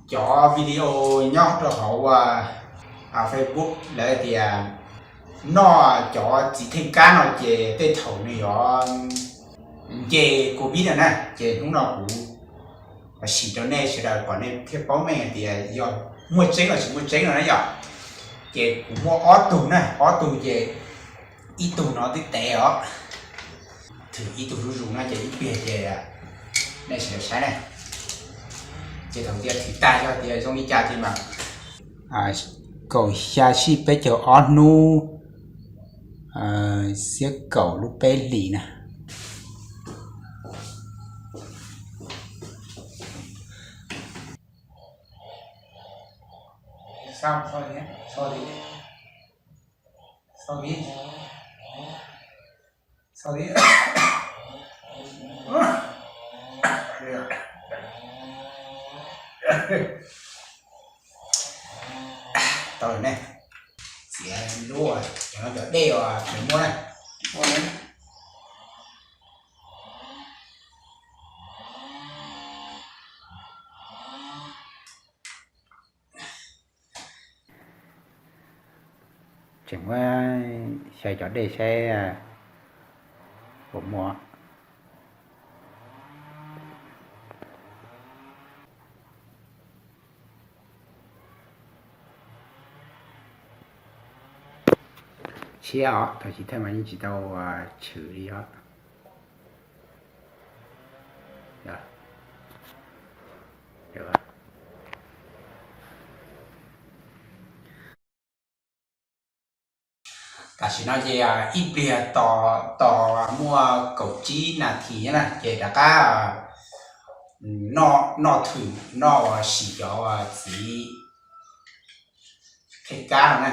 Cov video nyob rau hauv Facebook lawv tias noj cov txiv theej kab no ces tej thaum nws yuav nce covid no na, ces hnub no kuv sim rau nej sawv daws kom nej thiaj paub meej hais tias yog muaj tseeb los tsis muaj tseeb no na yom. Ces kuv muaj ob tug na, ob tug ces ib tug no twb tev os, thwm ib tug zuj zus no ces ib pliag ces nej sawv daws saib na. Ces thaum tias thwm tag yog tias zoo li cas ces mas kaum xya sij peb caug ob hnub xiab kaum lub peb hlis na. Tau lawm ne. Txiav lub cov no cov dej uas tseem muaj na. Tseem muab xyai cov dej saib puas muaj. Tshiab os, thaum chiv thawj mas yeej tsis tau tshwm li os. Tam sim no ces ib pliag tos, tos muaj kaum tsib nas this na ces rov qab noj, noj thwm, noj sim cov txiv theej kab no na,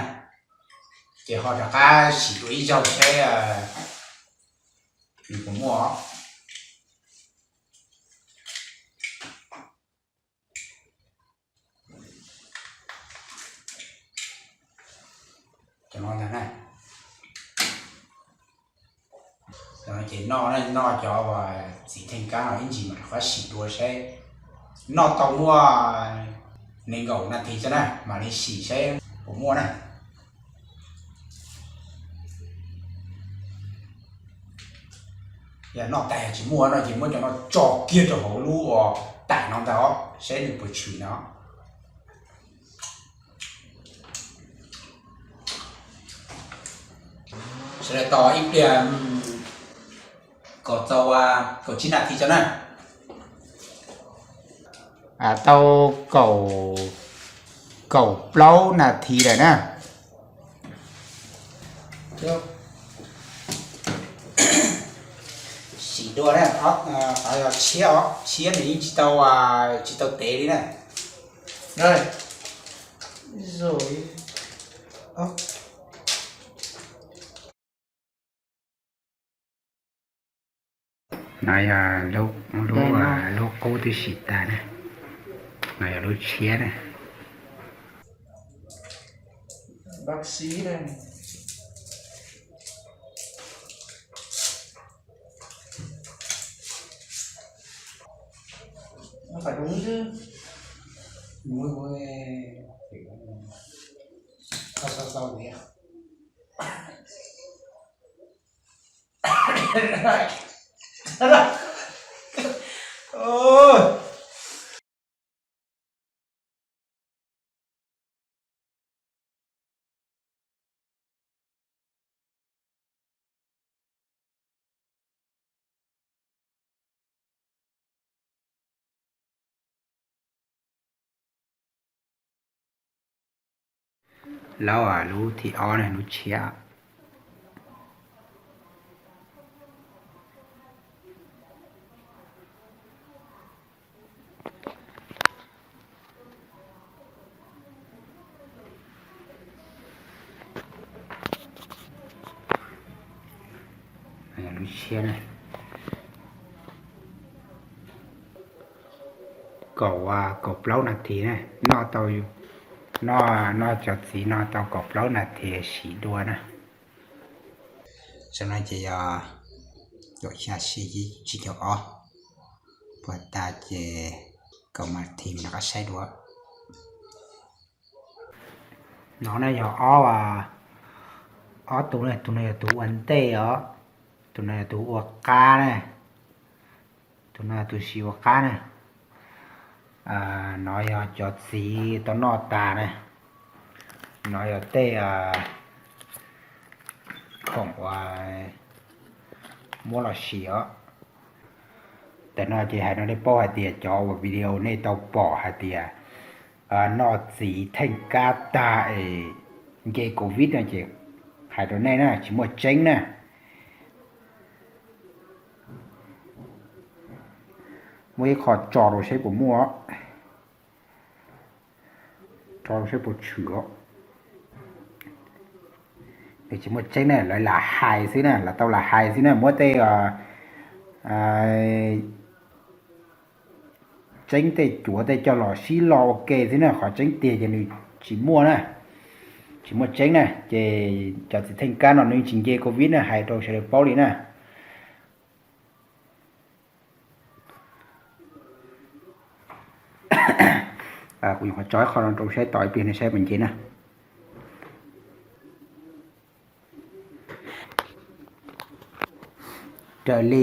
ces ho rov qab sim dua ib zaug saib nws puas muaj. Cov no ntag na. Cov no ces noj, noj cov uas txiv theej kab no ib ntsis mas rov qab sim dua saib. Noj tau muaj nees nkaum nas this tso na mam li sim saib puas muaj na. Yog noj tag tsis muaj no ces muab cov no tso kiag rau hauv lub uas tam no ntag os, saib nws puas tshwm no. Sawv daws tos ib pliag kom txaus kaum tsib nas this tso na. Tau kaum, kaum plaub nas this lawm na. Sim dua na, qhov tshiab os, tshiab nws yeej tsis tau, tsis tau tev li na. No yog lub, lub qub twb sim tag na. No yog lub tshiab na. Laub lub thib ob na, lub tshiab. Lub tshiab na. Kaum, kaum plaub nas this na, noj tau, noj, noj cov txiv no tau kaum plaub nas this sim dua na. Tam no ces yog caum xya xib tsib caug ob. Puag ta ces kaum mas thim rov qab saib dua. No na yog ob, ob tus na, tus no yog tus ua ntej os, tus no yog tus ua qab na, tus no yog tus siv ua qab na. No yog cov txiv tau noj tas na. No yog tej khoom uas muab los sim os. Tam no ces hais no nej paub hais tias cov uas video nej tau pom hais tias noj txiv theej kab tag es nce covid no ces hais rau nej na, tsis muaj tseeb na. Muaj ib qho tso rau saib puas muaj, tso rau saib puas tshwm os. Nws tsis muaj tseeb na, lawv lam hais xwb na, lawv tau lam hais xwb na, muab tej tseeb tej cuav tej coj los sib lo ua ke xwb na, qhov tseeb tiag ces nws tsis muaj na, tsis muaj tseeb na. Ces cov txiv theej kab no nws tsis nce covid na, hais rau sawv daws paub li na. Kuv yuav tso ib qho no rau saib, tos ib pliag nej saib puas nce na. Raws li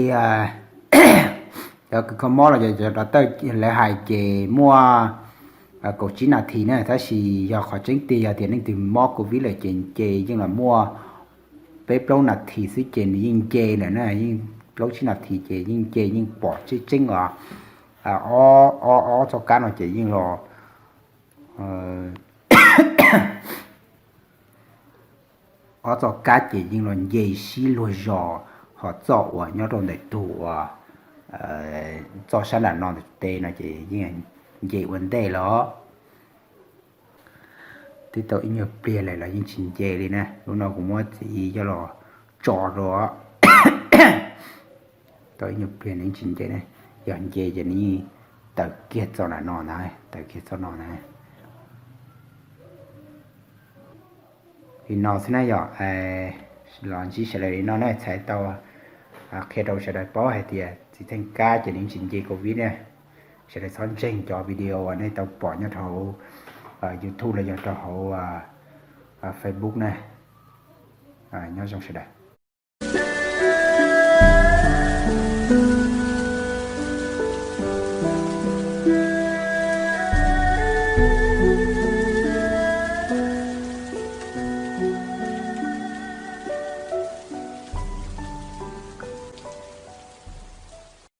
cov kws kho mob los yog cov doctor lawv hais ces muaj kaum tsib nas this na, tab sis yog qhov tseeb tiag yog tias leej twg mob covid lawm ces nce yeej los muaj peb plaub nas this xwb ces nws yeej nce lawm na, yeej plaub tsib nas this ces yeej nce yeej pom tseeb tseeb os. Ob, ob txoj kab no ces yeej los ob txoj kab ces yeej los nce sib luag zos, ho txoj uas nyob rau ntawm tus uas txoj sab nram no ntawm tes no ces yeej nce ua ntej los. Twb tau ib nyuag pliag lawm los yeej tsis nce li na. Lub no kuv muab txiv coj los tso rau. Tau ib nyuag pliag nws yeej tsis nce na. Yog nce ces nws yeej tawm kiag txoj nram no ntag, tawm kiag txoj no ntag. Li no xwb na yom. Los ntsib sawv daws li no na, txhais tau qhia rau sawv daws paub hais tias txiv theej kab ces nws yeej tsis nce covid na. Sawv daws txhob ntseeg cov video uas nej tau pom nyob rau hauv YouTube los yog rau hauv Facebook na. Nyob zoo sawv daws.